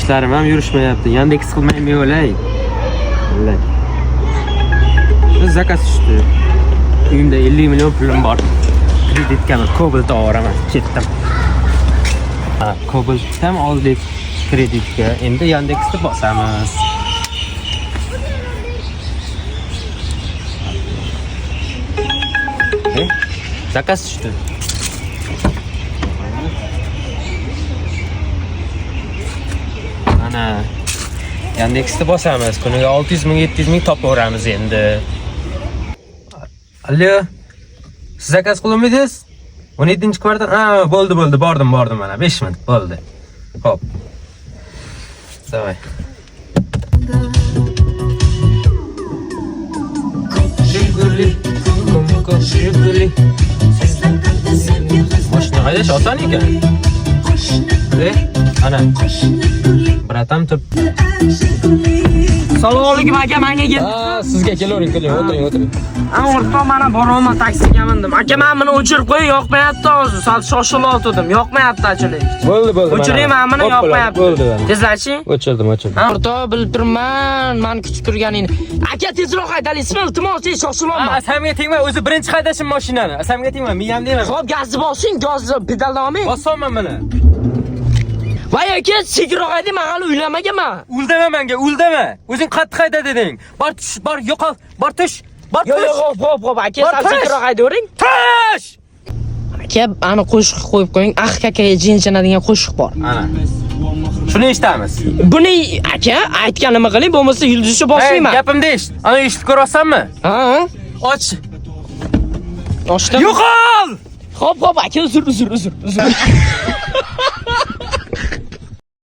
Ishlarim ham yurishmayapti. Yandex qilmay men o'lay. O'lay. Shu zakaz tushdi. Uyimda 50 million pulim bor. Kreditga bir Cobalt olaman. Ketdim. Ha, Cobalt ham oldik kreditga. Endi Yandexni bosamiz. E, zakaz tushdi. Mana Yandexni bosamiz. Kuniga 600 ming, 700 ming topaveramiz endi. Allo. Siz zakaz qilmidingiz? 17-kvartal. Ha, bo'ldi, bo'ldi. Bordim, bordim mana 5 minut bo'ldi. Xo'p. Давай. Jiguli, kumko Jiguli. Mashina haydash oson ekan. E, ana. Bratam turibdi. Assalomu alaykum aka, menga keldi. Ha, sizga kelavering, keling, o'tiring, o'tiring. Ha, o'rtoq, mana boryapman, taksiga mindim. Aka, men buni o'chirib qo'y, yoqmayapti hozir. Sal shoshilayotgandim. Yoqmayapti achilik. Bo'ldi, bo'ldi. O'chiring, mana buni yoqmayapti. Bo'ldi, mana. Tezlashing. O'chirdim, o'chirdim. Ha, o'rtoq, bilib turibman, meni kutib turganingni. Aka, tezroq haydalaysizmi? Iltimos, tez shoshilyapman. Asamga tegma, o'zi birinchi haydashim mashinani. Asamga tegma, miyamda emas. Xo'p, gazni bosing, gazni pedaldan olmang. Bosolman mana. Voy aka, sekinroq haydang, men hali uylanmaganman. Uldama menga, uldama. O'zing qattiq hayda deding. Bor tush, bor yo'qol, bor tush, bor Yo'q, tush. yo'q, hop, hop, hop, aka, Bor sal tush. sekinroq haydavering. Tush! Aka, ani qo'shiq qo'yib qo'ying. Ah, kakaga jinchana degan qo'shiq bor. Ana. Shuni eshitamiz. Buni aka, aytganimni qiling, bo'lmasa yulduzcha bosmayman. Gapimni eshit. Ana eshitib ko'ryapsanmi? Ha, ha. Och. Ochdim. Yo'qol! Hop, hop, aka, uzr, uzr, uzr, uzr.